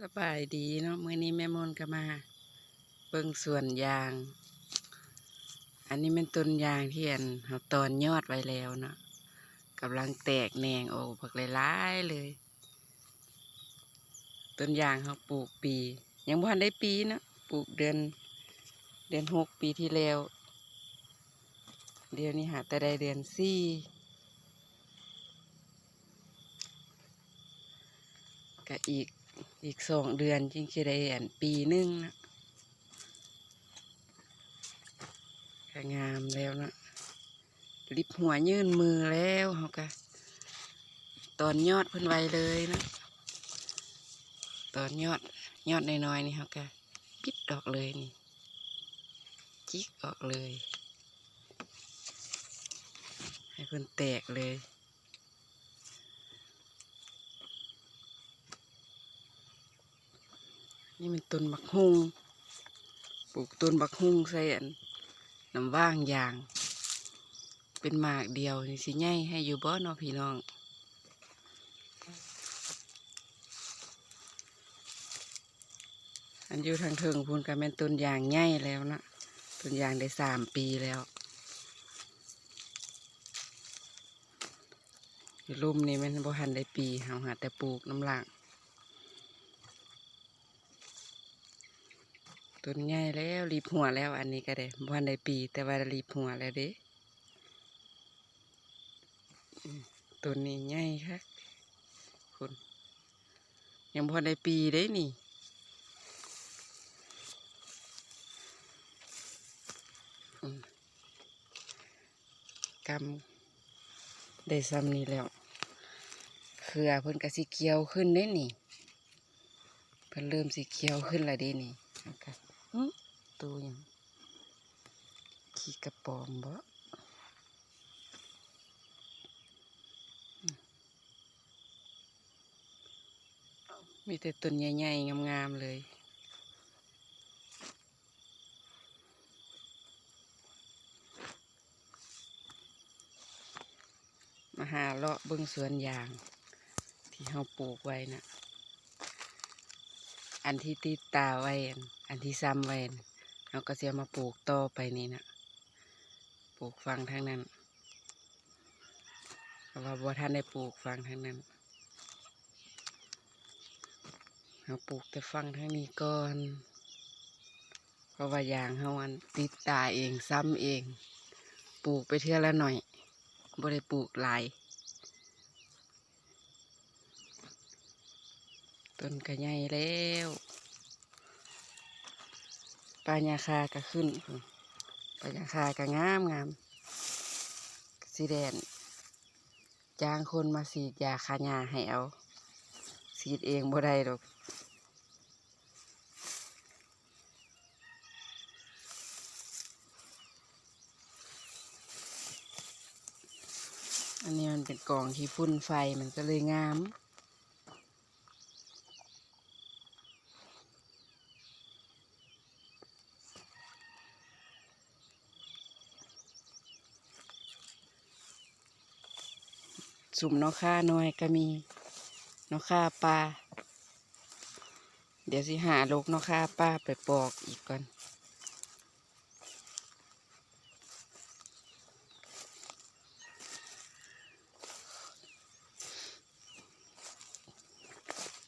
ສະບາຍດີເນາະ, ມື້ນີ້ແມ່ມົນກໍມາເບິ່ງສວນຢາງ. ອັນນີ້ແມ່ນຕົ້ນຢາງທີ່ອັນເຮົາຕອນຍອດໄວ້ແລ້ວເນາະ, ກຳລັງແຕກແໜ່ງອອກບັກຫຼາຍໆເລີຍ. ຕົ້ນຢາງເຮົາປູກປີ ຍັງບໍ່ທັນໄດ້ປີເນາະ, ປູກເດືອນ ເດືອນຫົກປີທີ່ແລ້ວ, ດຽວນີ້ຫາແຕ່ໄດ້ເດືອນສີ່ ກະອີກ ອີກສອງເດືອນຈຶ່ງຊິໄດ້ອັນປີໜຶ່ງນະ. ກະງາມແລ້ວນະ, ລິບຫົວຍື່ນມືແລ້ວ. ເຮົາກະຕອນຍອດເພິ່ນໄວ້ເລີຍນະ, ຕອນຍອດ ຍອດນ້ອຍໆນີ້ເຮົາກະປິດອອກເລີຍນີ້, ຈິກອອກເລີຍ ໃຫ້ເພິ່ນແຕກເລີຍ. ນີ້ແມ່ນຕົ້ນບັກຫຸ່ງ, ປູກຕົ້ນບັກຫຸ່ງໃສ່ອັນ ນ້ຳຫວ່າງຢາງ ເປັນໝາກດຽວນີ້ ຊິໃຫຍ່ໃຫ້ຢູ່ບໍ່ເນາະພີ່ນ້ອງ? ອັນຢູ່ທາງເທິງພຸ້ນກໍແມ່ນຕົ້ນຢາງໃຫຍ່ແລ້ວນະ, ຕົ້ນຢາງໄດ້ສາມປີແລ້ວ. ຢູ່ລຸ່ມນີ້ແມ່ນບໍ່ທັນໄດ້ປີ, ເຮົາຫາແຕ່ປູກນຳຫຼັງ. ຕົ້ນໃຫຍ່ແລ້ວ, ລິບຫົວແລ້ວ. ອັນນີ້ກໍໄດ້ ບໍ່ທັນໄດ້ປີ ແຕ່ວ່າລິບຫົວແລ້ວເດ້. ອືມ ຕົ້ນນີ້ໃຫຍ່ຄັກພຸ້ນ, ຍັງບໍ່ທັນໄດ້ປີເດ້ນີ້. ອືມ ກຳໄດ້ຊ່ຳນີ້ແລ້ວ, ເຄືອເພິ່ນກໍຊິຂຽວຂຶ້ນເດ້ນີ້, ເພິ່ນເລີ່ມຊິຂຽວຂຶ້ນແລ້ວເດ້ນີ້. ແລ້ວກໍ ຫຶ ໂຕຫຍັງ? ຂີ້ກະປອມບໍ? ມີແຕ່ຕົ້ນໃຫຍ່ໆ ງາມໆເລີຍ. ມາຫາເລາະເບິ່ງສວນຢາງທີ່ເຮົາປູກໄວ້ນະ, ອັນທີ່ຕິດຕາໄວ້ ອັນ ອັນທີ່ຊ່ຳໄວ້ນະ, ເຮົາກໍຊິເອົາມາປູກຕໍ່ໄປນີ້ນະ, ປູກຝັ່ງທາງນັ້ນ ເພາະວ່າບໍ່ທັນໄດ້ປູກຝັ່ງທາງນັ້ນ. ເຮົາປູກແຕ່ຝັ່ງທາງນີ້ກ່ອນ ເພາະວ່າຢາງເຮົາອັນຕິດຕາເອງ ຊ່ຳເອງ, ປູກໄປເທື່ອລະໜ້ອຍ ບໍ່ໄດ້ປູກຫຼາຍ. ຕົ້ນກະໃຫຍ່ແລ້ວ, ປ່າຫຍ້າຄາກະຂຶ້ນ, ປ່າຫຍ້າຄາກະງາມໆ. ກະຊິແລ່ນຈ້າງຄົນມາສີດຢາຂ້າຫຍ້າໃຫ້ເອົາ, ສີດເອງບໍ່ໄດ້ດອກ. ອັນນີ້ມັນເປັນກອງຂີ້ຝຸ່ນໄຟ ມັນກໍເລີຍງາມ. ສຸມໜໍ່ຂ່ານ້ອຍກໍມີ, ໜໍ່ຂ່າປ່າ. ດຽວຊິຫາລົກໜໍ່ຂ່າປ່າໄປປອກອີກກ່ອນ.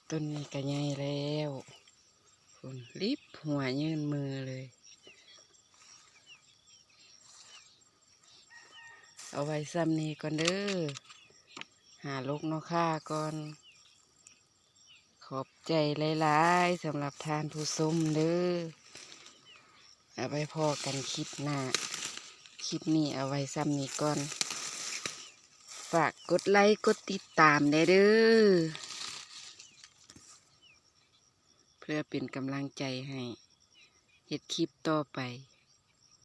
ຕົ້ນນີ້ກໍໃຫຍ່ແລ້ວ, ພຸ້ນ ລິບຫົວຍື່ນມືເລີຍ. ເອົາໄວ້ຊ່ຳນີ້ກ່ອນເດີ, ຫາລົກໜໍ່ຂ່າກ່ອນ. ຂອບໃຈຫຼາຍໆສຳລັບທ່ານຜູ້ຊົມເດີ. ເອົາໄວ້ພໍ້ກັນຄລິບໜ້າ. ຄລິບນີ້ເອົາໄວ້ຊ່ຳນີ້ກ່ອນ. ຝາກກົດໄລກົດຕິດຕາມແດ່ເດີ ເພື່ອເປັນກຳລັງໃຈໃຫ້ເຮັດຄລິບຕໍ່ໄປ.